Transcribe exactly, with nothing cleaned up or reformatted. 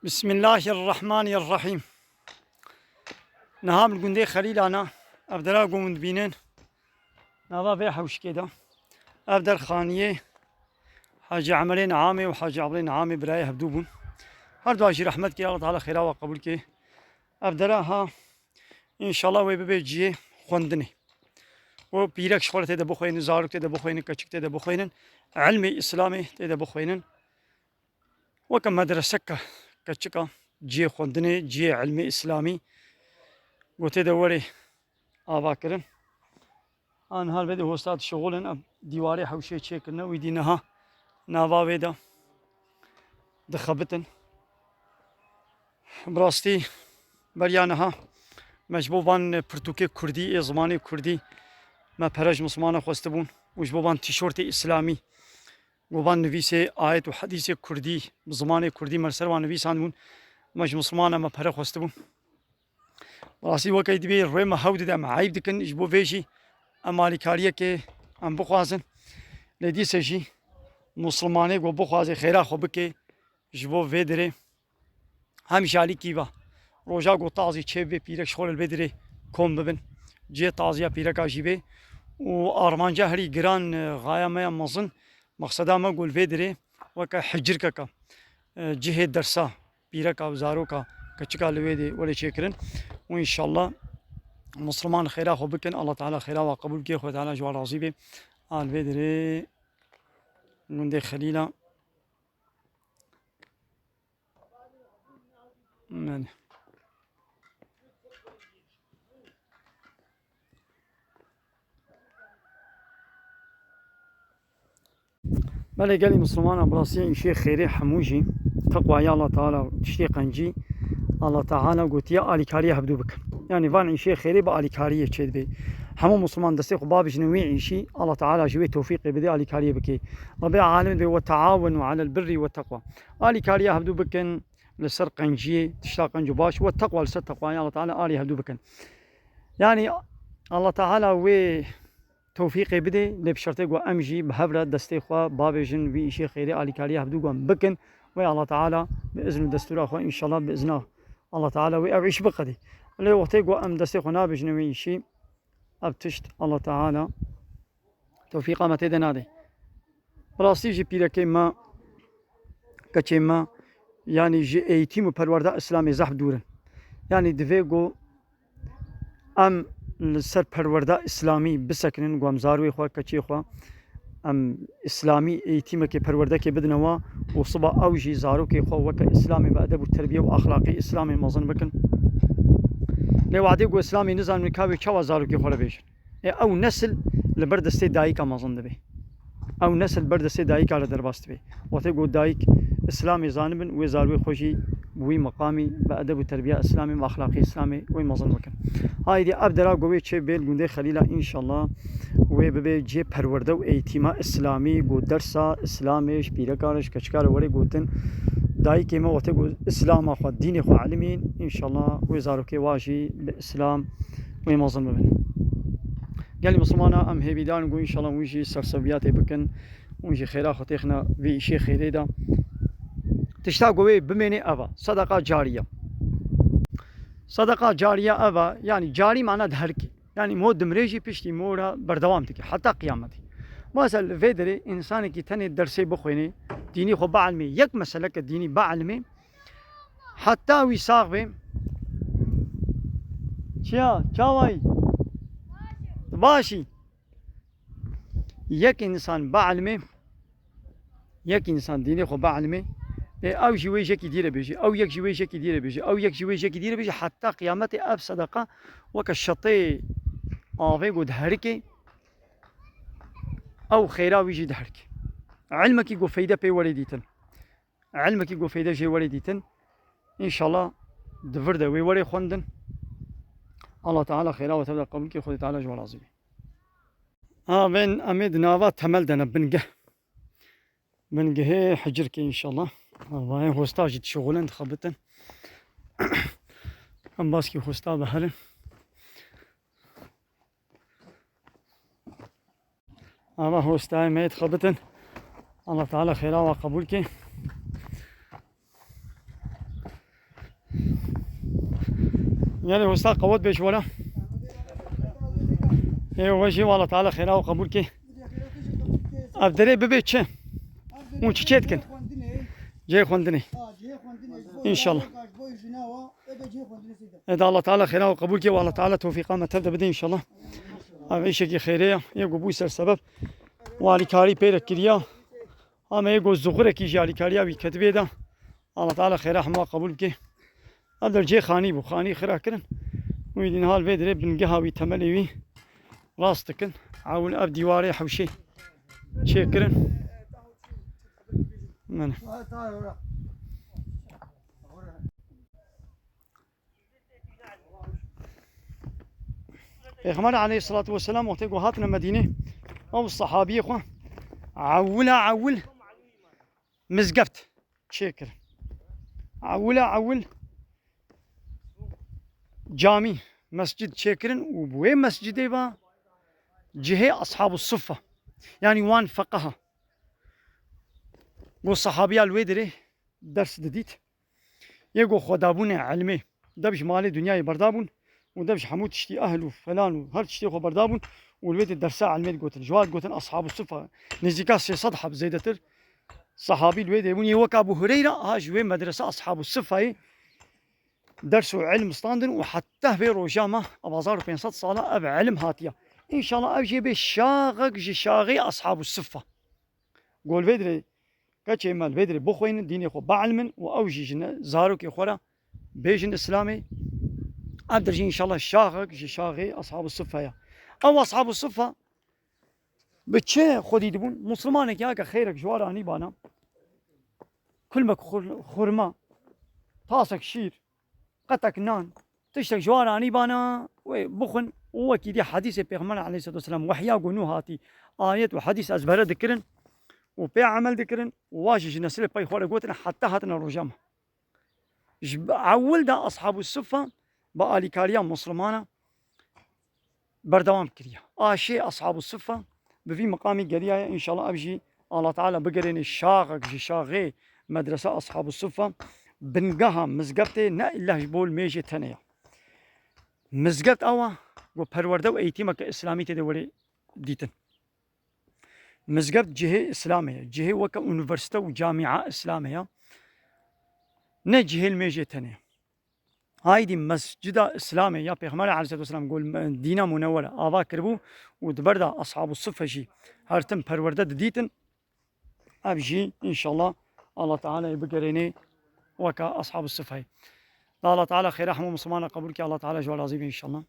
Bismillahirrahmanirrahîm. Niha min gundê Xelîlan e. Ev dera ku min dibînin, nava vê hewşkê de. Ev der xaniyê Hacî Emelê Niamê û Hacî Eblê Niamê birayê hevdû bûn. Her dua jî rehmet kê, Allah Teala xêra we qebûl kê. Ev dera ha, înşallah wê bibe cihê xwendinê. Û pîrek ji xwe re tê de bixweynin, zarok tê de bixweynin, keçik tê de bixweynin, ilmê Îslamê tê de bixweynin. Weke medreseke keçika, cihê xwendinê, cihê ilmê Îslamî, ku tê de werê ava kirin. An hal vê de hosta dişixulin, ev dîwarê hewşê çêkirine, wî dî niha nava wê de dixebitin. Bi rastî beriya niha me ji bo van pirtûkê kurdî ê zimanê kurdî me pere ji mislimana xwestibûn û ji bo van tîşortê îslamî, ku van nivîsê ayet û hedîsê kurdî bi zimanê kurdî me li ser wan nivîsandibûn, me ji mislimana me pere xwestibûn. Bi rastî weke dibê rê me hew dide, em eyb dikin, ji bo vê jî em alîkariyekê em bixwazin. Lê dîse jî Muslimanê ku bixwaze xêra xwe bike, ji bo vê dirê hem ji alîkî ve roja ku tazî çêbibê, pîrek ji xwe li vê dirê kom bibin. Cihê taziya pîreka jî bê û armanca herî giran, e, xaya me ya mezin, mexseda me ku li vê dirê weke hicirkeke, e, cihê dersa pîreka û zaroka keçika li wê dê were çêkirin û înşallah Musliman xêra xwe bikin. Allah Teala xêra we qebûl bike, Xwedê Teala ji we razî be. A li vê dirê gundê Xelîla. Belê. Belê gelî Mislimana, bi rastî îşê xêrê hemû jî teqwaya Allah Teala, tiştê qencî Allah Teala gotiye alîkariya hevdû bikin. Yanî van îşê xêrê bi alîkariyê çêdibê. Hemû Misliman destê xwe babijne wê îşî, Allah Teala ji wê tewfîqê bidê, alîkariyê bikê. Rebê alim dibê, "Ve teawenu alel birrî ve teqwa." Alîkariya hevdû bikin li ser qenciyê, tişta qenc û baş, ve teqwa, li ser teqwayê Allah Teala alî hevdû bikin. Yanî Allah Teala wê tewfîqê bidê, lê bi şertê ku em jî bi hev re destê xwe babêjin, vî îşê xêrê alîkariya hevdû ku em bikin, wê Allah Teala bi izn û destûra xwe, înşallah bi izna Allah Teala wê ev îş biqedî. Lê wextê ku em destê xwe nabêjine wê îşî, ev tişt Allah Teala tewfîqa me tê de nade. Bi rastî jî pîrekê me, keçê me, yanî ji eğitim û perwerda Îslamê zehf dûr in. Yanî divê ku em li ser perwerda Îslamî bisekinin, ku em zarwê xwe, keçê xwe, em Îslamî eğitimekê, perwerdekê bidine wa û siba ew jî zarokê xwe weke Îslamê bi edeb û terbiye û axlaqê Îslamê mezin bikin. Lê wadê ku Îslamê nizanin, ka wê çawa zarokê xwe re bêjin? Ê, ew nesil li ber destê dayika mezin dibe. Ew nesil ber destê dayika re derbas dibe. Wextê ku dayik Îslamê zanibin, wê zarwê xwe jî bi wî meqamî, bi edeb û terbiya Îslamê, bi axlaqê Îslamê wê mezin bikin. Haydî ev dera ku wê çê bê li gundê Xelîla, înşallah wê bibe cihê perwerde û eğitîma Îslamî, ku dersa Îslamê ji pîreka re, ji keçika re were gotin. Dayikê me wextê ku Îslama xwe, dînê xwe elimîn, înşallah wê zarokê wa jî bi Îslam wê mezin bibin. Gelî Mislimana, em hêvîdar in ku înşallah hûn jî serseviyatê bikin, hûn jî xêra xwe têxine vê îşê xêrê de. Tişta ku wê bimênê ev e, sedeqa cariye. Sedeqa cariye ev e, yanî carî mana diherikê. Yanî mo dimrê jî piştî mo re berdewam dike heta qiyametê. Mesela li vê derê însanekî tenê dersê bixwênê, dînî xwe bielmê, yek meseleke dînî bielmê, heta wî sax bê. Çiya, çawayî? Başî. Yek însan bielmê, yek însan dînê xwe bielmê, ê, ew jî wê jekî dî re bêjî, ew yek jî wê jekî dî re bêjî, ew yek jî wê jekî dî re bêjî, heta qiyametê ev sedeqa weke şetê avê ku diherikê, ew xêra wî jî diherikê. Ilmekî ku feyde pê werê dîtin. Ilmekî ku feyde jê werê dîtin. Înşallah di vir de wê werê xwendin. Allah Teala xêra we tev de qebûl kê, Xwedê Teala ji we razî be. Ha, bên em ê di nava temel de ne, bingeh. Bingehê hicirkê înşallah. Vayê hosta jî dişixulin, dixebitin. Em baskî hosta biherin. Ava hostayê me yê dixebitin. Allah Teala xêra we qebûl kê. Gelê usta qewet bê ji we re. Ê we jî Allah Teala xêra we qebûl kê. Ev derê bibê çi? Hûn çi çê dikin? Cihê xwendinê. Înşallah. Ê de Allah Teala xêra we qebûl kê û Allah Teala tewfîqa me tev de bide înşallah. Ev îşekî xêrê ye. Yê ku bû ser sebeb û alîkarî pê re kiriya. Ama yê ku zuxurekî jî alîkariya wî ketibê de. Allah Teala xêra hema qebûl bike. Ev der cê xanî bû. Xanî xira kirin. Wî dîn hal vê dirê bingeha wî temelê wî rast dikin. Ewil ev dîwarê hewşê çêkirin. Min. Pêxember aleyhissalatu vesselam wextê ku hatine Medînê, ew sahabiyê xwe ewila ewil mizgeft çêkirin. Ewila ewil camî, mescid çêkirin û bi wê mescidê ve cihê ashabu suffa, yanî wan feqeha. Ku sahabiya li wê dirê ders didît. Yê ku xwedabûnê ilmê, dev ji malê dinyayê berdabûn û dev ji hemû tiştî ehl û felan û her tiştê xwe berdabûn û li wê de dersa ilmê digotin. Ji wan digotin Ashabu Suffa. Nêzîka sê sed heb zêdetir sahabî li wê de bûn. Yê wek Abu Hureyra ha ji wê medresa Ashabu Suffayê ders û ilm standin û heta vê roja me ev hezar û pênc sed sala ev ilm hatiya. Înşallah ev jê bê şaxek ji şaxê Ashabu Suffa. Ku li vê dirê keçê me li vê dirê bixwînin, dînê xwe bielmin û ew jî ji ne-, zarokê xwe re bêjin Îslamê. Ev der jî înşallah şaxek ji şaxê Ashabu Suffa ye. Ew Ashabu Suffa bi çi xwedî dibûn? Muslimanekî heke xêrek ji wan re anîbana, kulmek xur-, xurma, tasek şîr, qetek nan, tiştek ji wan re anîbana, wê bixwin û wekî dî hedîsê Pêxember aleyhisselatu vesselam, wehya ku nû hatî, ayet û hedîs ezbere dikirin û pê emel dikirin û wa jî ji nesilê pey xwe re gotin heta hatine roja me. Ji ewil de Ashabu Suffa bi alîkariya Muslimana berdewam kiriye. Aşê Ashabu Suffa bi vî miqamî geriyaye, înşallah ev jî Allah Teala bigerêne şaxek ji şaxê medresa Ashabu Suffa, bingeha mizgeftê ne îlla ji bo limêjê tenê ye. Mizgeft ew e ku perwerde û eğitimeke îslamî tê de were dîtin. Mizgeft cihê Îslamê ye, cihê weke unîversîte û camîa Îslamê ye, ne cihê limêjê tenê ye. Haydî mescida Îslamê ya Pêxemberê aleyhisselatu vesselam ku li Medîna Munewwere ava kiribû û di ber de Ashabu Suffe jî her tim perwerde didîtin, ev jî înşallah Allah Teala'yê bigerênê weke Ashabu Suffeyê. Da Allah Teala xêra hemû Muslimana qebûl ke, Allah Teala ji we razî be înşallah.